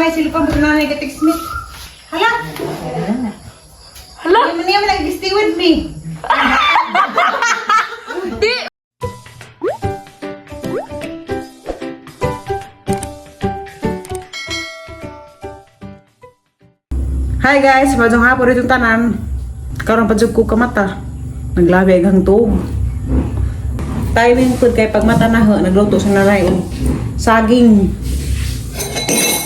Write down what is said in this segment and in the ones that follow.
Gamay sila pa mo nanay ka text me. Hala. Hala. Hindi man niya stay with me. Di. Hi guys, maayong hapon dito tanan. Karon pa jud ko kamata. Naglabi ang tuog. Timing pud kay pag mata na ho, nagluto sa nanay og saging.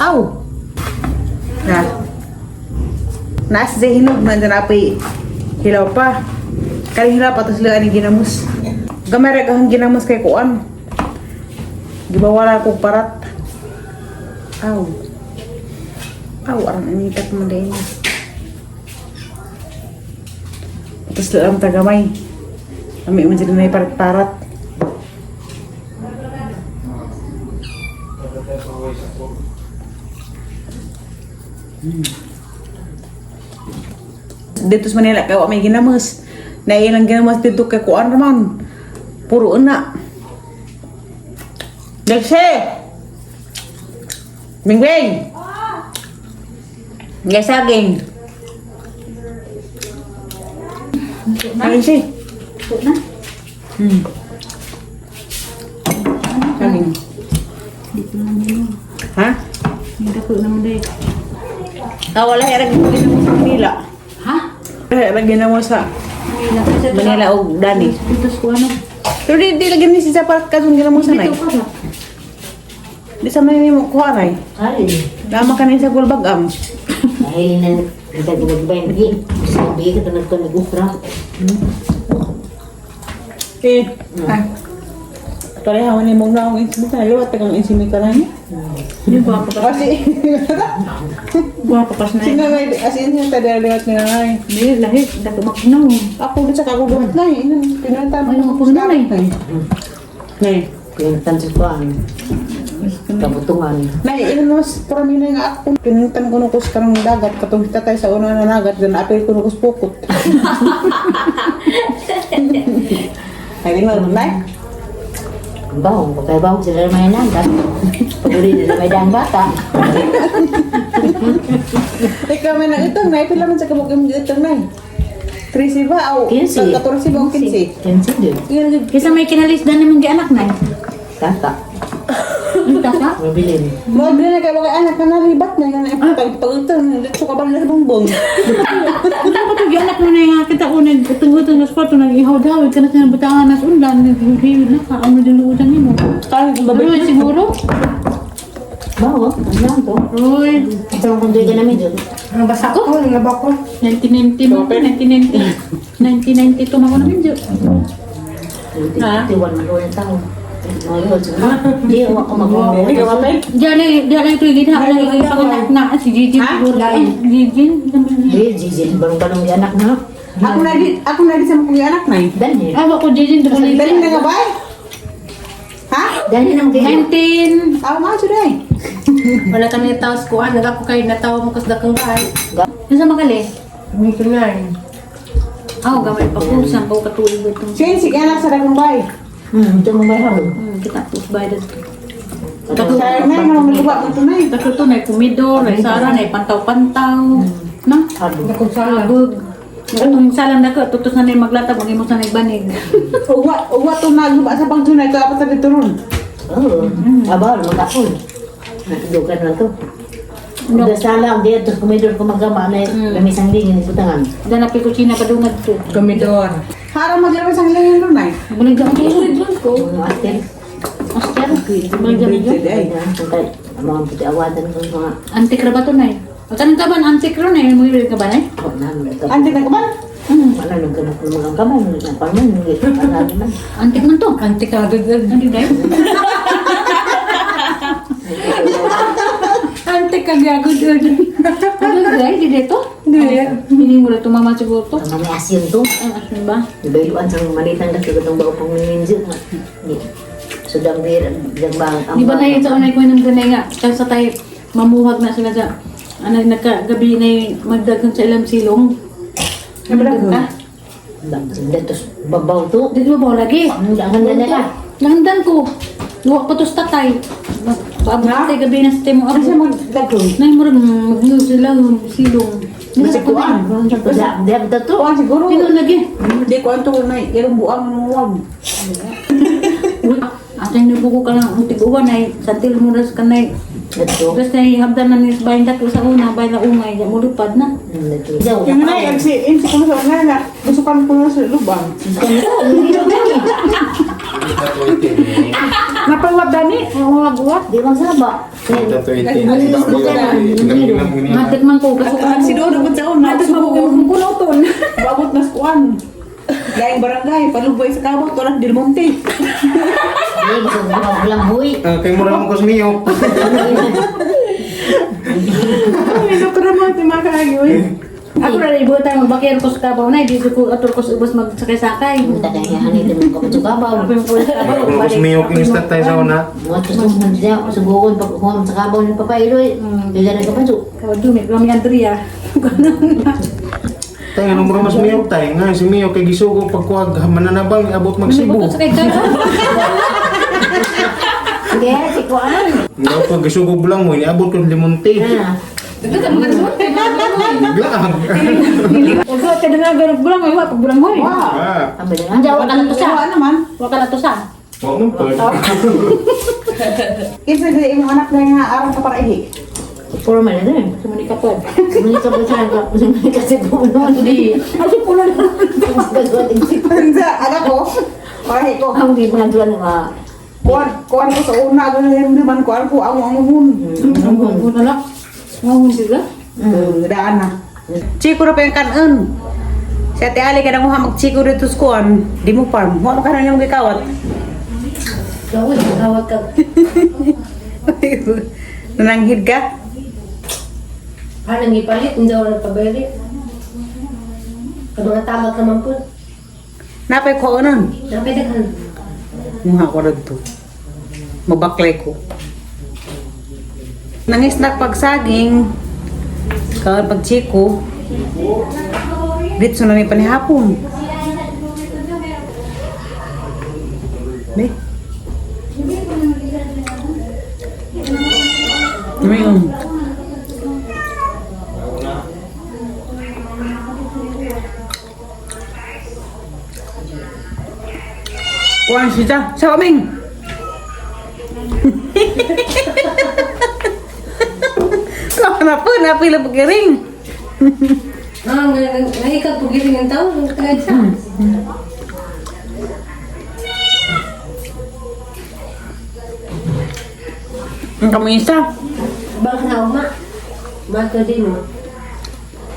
Aw. Na. Naas di hinog man dyan apoy hilaw pa. Kani hilaw pa tos ani ginamos. Gamay ra kahang ginamos kay kuan. Gibawala ko parat. Aw. Aw, arang initat mo din. Tapos lang tagamay. Ami mo dyan na parat-parat. Dito sa Manila, kaya may ginamos. Nailang ginamos dito kay kuan raman. Puro na. Lexie! Bingbing! Ngay saging. Ano siya? Na. Saging. Dito naman yun. Ha? Hindi ko naman dahil. Ah, wala herang ginamo sa Manila. Ha? Wala herang ginamo sa Manila. Manila o Dani. Dito sa ano? Pero di lagi ni siya para kasong ginamo sa nay. Dito ka ba? Di sa may mo kuha nay. Ay, Dama ka na sa gulbagam. ay na kita ginagbayndi. Sabi ka tanag ka nag-ukra. Eh. Ah. Pareha ni mong naong insimi ka. Liwat kang insimi ka na niya. Hindi guwapo ka. Kasi, Guwapo ka na. sinanay, as in yung tadala liwat ni nanay. Hindi, lahi. Dako maknaw. Ako din sa kaguguhat na eh. Pinunta mo. Ay, ako na, nay. Nay. Pinuntan sa kuan. Kabutungan. Nay, ilan mas parami na nga ako. Pinuntan ko nukos karong dagat. Katong tatay sa una na dagat. Doon apil ko nukos pukot. Ay, di mo, nay? Ang Bahong, pagkabahong sila may nagat. Paguli nila may daan bata. Ikaw may nang itong, nay. Pila man sa kabuk yung itong, nay? 13 ba? O, 15. 14 ba o 15? 15 din. Yun, Kisa may kinalis na naman anak na. Tata. Ang tata? Mabilin. Mo na kay mga anak na nalibat na nga pag pag dito ka ba na sa bongbong. Ang dapat yung anak mo na yung kita ko nag-utong-utong na sport nag-ihaw daw. Ka na sa butangan nas undan. Nag-ihaw na ka. Ang dulutan nimo. Kahit babae. Pero siguro. Bawo, ang lang to. Roy. Ito ang kundoy ka namin dyan. Ang basa ko. Ang laba ko. 1990 mo. 1990. 1992 mo naman dyan. Ha? 51 man yung tao. Mga yun. Di, ako mag- Diyan ay, diyan ay tuwigin ha. Ay, panganak na si Gigi siguro. Ay, Gigi. Di, Gigi, balong-balong yung anak na. Ako na di sa mga anak na eh. Dahil. Ah, ako Gigi. Dali na nga ba? eh? Ha? Dahil naman kayo. 19. Tama mga sudah eh. Wala kami taos ko, ah, ako kayo natawa mo kasdakang bahay. Nasa makali? May Ah, gamay pa ko. Saan pa ko katulog itong. Sin, sige anak sa dagong bay. Ito mo may habol. Kita po bayad dito. Sayang na, mga maluwa mo ito na eh. Dako to na kumidor, na sara, na pantaw-pantaw. Na? Habol. Agog. Itong salang dako, tutos na na yung maglatag, mag-imo sa nagbanig. Uwa, uwa to na, guba sa pang tunay, ito apat na dito ron. Oo. Aba, magkakon. Dukan lang to. Udah salah, dia terus komedor ko magama na lamisang dingin butangan. Dan api kutsina kadungad to. Komidor. Harang maglaro sa langin ron ay. Bulig ako to. Ko mga aster. Aster. Bulig ako to. Ay. Mga puti awadan ko mga Antik ra ba to nay? Kanang kaban antik ro nay, mo ka ba nay? oh, na ka. Antik na ka ba? Wala nang ganun ko mga kamay, mga parman, mga man. Antik man to. Antik ka, Antik day. Antik ka gagod. Ano day di dito? Hindi. Hindi mo na tumama siguro to. Ang mga asin to. Ang asin ba? Ibayuan sa malitan kasi itong bao pang minjo. Sudang bir, bang Di ba na sa unay ko ng ganay nga, kaysa tayo mamuhag na sila sa ano nagkagabi na yung magdagan sa ilang silong. Nabalagon. Ka? Datos babaw to. Di ba ba lagi? Ang handa na ka. Nahandan ko. Luwa pa to sa tatay. Paabot sa gabi na sa timo Ano siya abot. maglagong? Nay murag mag sila silong. Basta kuan. Diya ba to? Kuan siguro. Sino lagi? Hindi kuan to na irong buang muwag. Atay nubuko ka lang ang tiguan ay santil mo ras kanay. Dito. Tapos na habdan na ni bayan dako sa una bayan na ungay ya mulupad na. Dito. Yung na MC MC ko na sa una na gusto ko na sa lubang. Napawad dani, Wag wag. Di bang saba? Matik man ko kasukan. Si Dodo man sa una. Matik man ko kung kunoton. Babot na sa kuan. Laing barangay, palubay sa kabot, walang Del Monte. Di gusto ko maglamboy. Kay mura mo kusmiyo. Ay, doktor mo, ti mga kaagi, Ako na ibutan magbakir ko sa kabaw na dito ko ator ko sa ubos magsakay-sakay. Punta kay hanit mo kapatugabaw. Ako yung pulis kabaw. Mura mo kusmiyo kingstat tayo sa una. Mga gusto mo siya subukan pag kuha sa kabaw ni Papa Iloy. Kaya na kapatid. Dumi, kami Andrea. Tayo ano mura mas miyok tayo nga si Miyok kay gisugo pagkuhag mananabang abot magsibo. Sa kay kabaw. Kaya si Kuan. Nga pag gisugo lang mo iniabot ko limonte. Ah. Dito sa mga sulti. Bigla. Wag ka na nga bulang ay wa pag bulang hoy. Ah. Ang bala nga. Wa ka na to sa. Wala naman. Wa ka na to sa. Wa mo pa. Kinsa sa imong anak na nga aron ka para ihi. Puro man na. Sumuni ka po. Sumuni ka ba sa sumuni ka sa puno. Di. Aso puno na. Kinsa anak ko, para ihi ko. Ang di mga duwan nga. Kuan, kuan ko sa una, ano na naman, kuan ko, amo amo hun. Ang na lang. Ngahon sila. Daan na. Chiko na pa yung kanon. Si Ate Ali ka na mo mag-chiko dito sa kuan. Di mo farm. Huwag mo ka na niyong gikawat. Gawin, tawag ka. Nananghid ka? Parang ipalit, hindi ako nagpabayari. Sa mga tabak naman po. Napay ko nun. Napidaghan. Muha ko rin to. Mabaklay ko. Nangisnak pagsaging. Kawan pagchiko. Dito na may panihapon. Be. Ngayon. Kuan siya. Sa kaming. Kau na po, napila pagkiring. Ah, nahikag po giling ang tao. Ang tagad sa. Ang kamisa. Bang na uma. Mato din mo.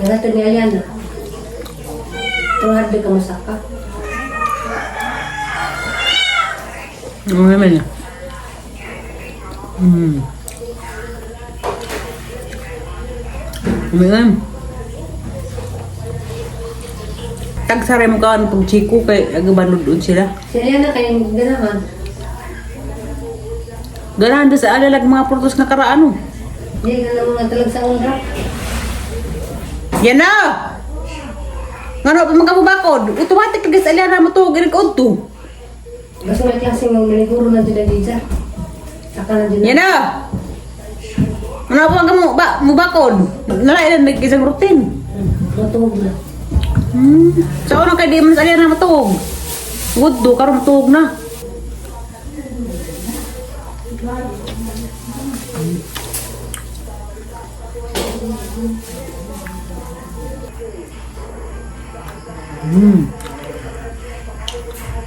Nagato ni Aliana. Tuhad di ka masaka. Ang naman niya. Umilan. Tagsaray mo ka pag chiko kay agabanod doon sila. Si Aliana kayong ganahan. Ganahan doon sa alalag mga prutos na karaano. Hindi ka na mga talag sa unra. Yan na! Ngano pa mga mubakod? Automatic ka sa aliana mo to, ganun ka udto. Basta may klase ng maniguro na dyan dyan. Saka na dyan. Yan na! Ano pa mga mo, ba, mubakod? Nalailan nag isang routine. Matuog na. Sa unang kay di man sa aliana matuog. Good do, karon matuog na.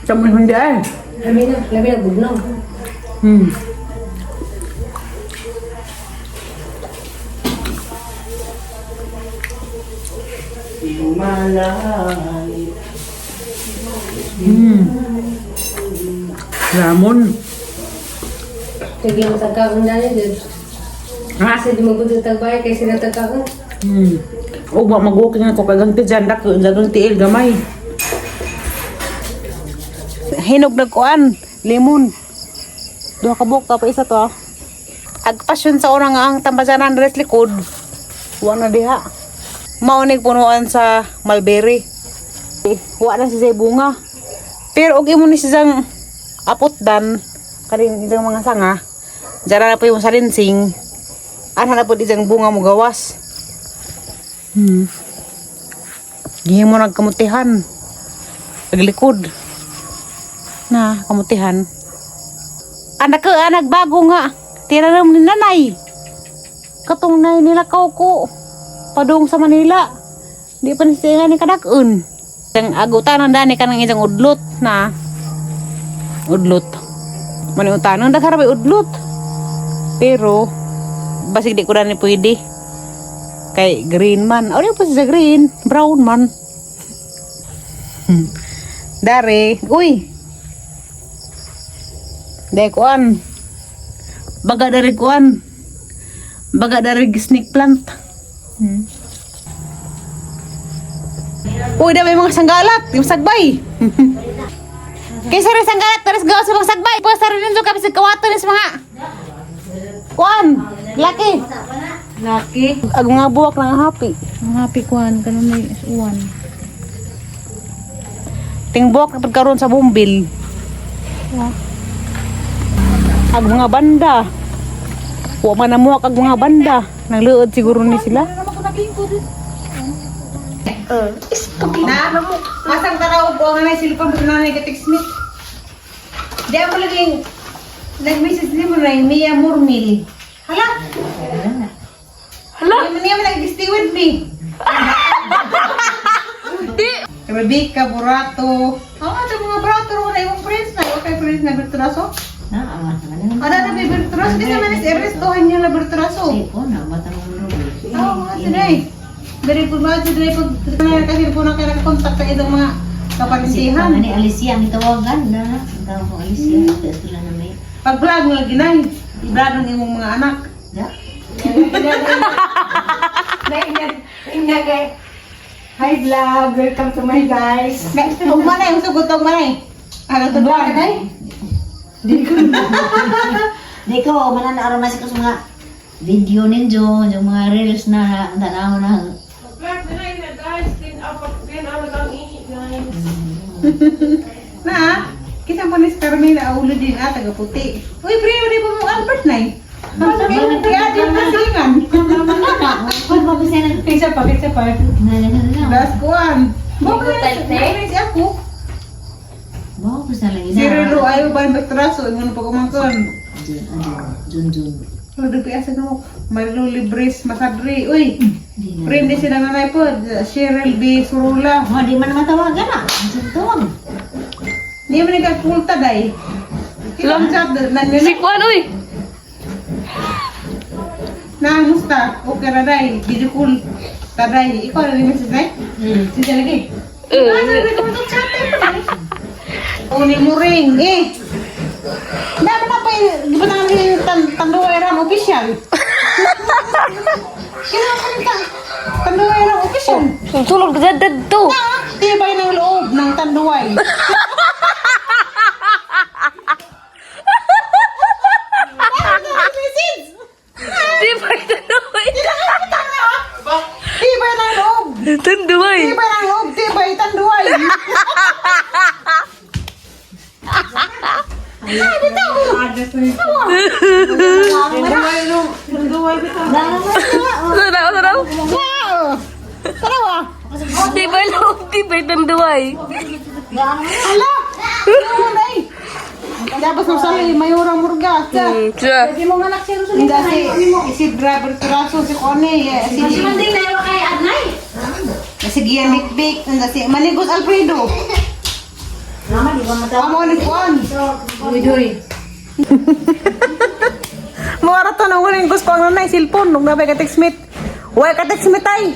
Sa mga hindi ay. Labi na, labi na bugnaw. Lamon. Tigil mo tagkaon dahil dyan. Ha? Kasi di mo gud tagbay kay sila tagkaon. O ba mag-walking ako kagang tiyan dak dagang tiil gamay. Hinog na kuan, lemon. Duha ka buok pa isa to. Ah. Agpasyon sa unang ang tambasanan res likod. Wa na diha. Mao ni punuan sa mulberry. Eh, wa na siya bunga. Pero og imo ni siyang apotdan kaning isang mga sanga, Dara na po yung salinsing. Ano na po di diyang bunga mo gawas. Gihimo nagkamutihan. Paglikod. Na, kamutihan. Anak ka, anak bago nga. Tiraram ni nanay. Katong nay nila ko. Padung sa Manila. Di pa ni siya ni kadakon. Ang agutan ang dani kanang isang udlot na. Udlot. Maniutanon daghan ra udlot. Pero basig di ko na ni pwede. Kay green man. Ano pa siya green? Brown man. Dare, uy. Dai kuan. Baga dare kuan. Baga dare snake plant. Uy, da may mga sanggalat, yung sagbay. Kaysa rin sanggalat, taris gawa sa mga sagbay. Pwesa rin ninyo kami sa kawato ni sa mga kuan, laki. Laki. Ag mga buwak ng happy. Ang happy kuan kanang may uwan. Ting buwak na pagkaroon sa bumbil. Ag mga banda. Wa man namuak ag mga banda. Nangluod siguro ni sila. Na, masang taraw ko ang nanay silipon sa nanay ka Smith. Di ako laging nag-message ni mo na yung Mia Murmil. Hala! Hala! Hindi mo nag-stay with me. Rebecca Burato. Ang ato mga Burato ro na imong friends na. Okay, friends na Bertraso. Na, awa sa kanila. Ada na may Bertraso. Kasi man is Ernesto niya na Bertraso. Ay, ko na, mata mo rubi. Oo, mga today. Very good mga today. Pag kasi po na kayo nakakontak sa itong mga kaparintihan. Ni Alicia, ang itawagan na. Ang tawag ko Alicia, ito na na may. Pag vlog mo lagi na, i-vlog ng imong mga anak. Da? Hi vlog! Welcome to my guys! Huwag manay, ang sugot, huwag manay. Ano to vlog ka day? Di ko, mananaaraw na sa mga video ninyo, yung mga reels na tanaw na. Na, kita mo ni si Carmela aulo din ah, taga puti. Uy, pre, di po mo Albert nay. Ang sakit ng kaya din na silingan. Kung pa bisa na. Kaysa pa, kaysa pa. Na na na na. Das kuan. Bakit si ako? Mo ko sa lang Si Relo ayaw ba yung batraso, ingon pa kumangkon. Jun, Jun, Jun. Ano di pa mo? Marilu Libres Masadri. Uy, Di na. friend ni sila nanay po, Cheryl B. Surula. Oh, di man matawagan na. Jun tawag. Hindi mo nagkakulta day. Ilang chat na nila. Si Kwan, uy! Na, musta? Okay ra day. Video call. Taday. Ikaw na rin message day? Sige lagi. Uni mo ring eh. Dapat na pa di ba na yung tanduay ram official? Kailangan ko rin tanduay ram official. Sulod ka dito! Ah, tibay ng loob ng tanduay. Di ba tanduay? Tibay ng loob. Tanduay! Tibay ng loob, tibay tanduay. Ay, bitaw. Saraw, saraw! Wow. Tarawa. Di ba loob? Di ba tanduay? Hala. Yun ay. Dapat sa sali mayura murga. Sa. Siya. Hindi si si driver turaso si Kone, eh, si si Gian Bikbik, hindi si Manigos Alfredo. Mama, di ba matawag? Amo ni Kuan. Uy, doy. Mawara to na uling gusto ang nanay silpon nung nabay ka text mate. Way ka text mate ay.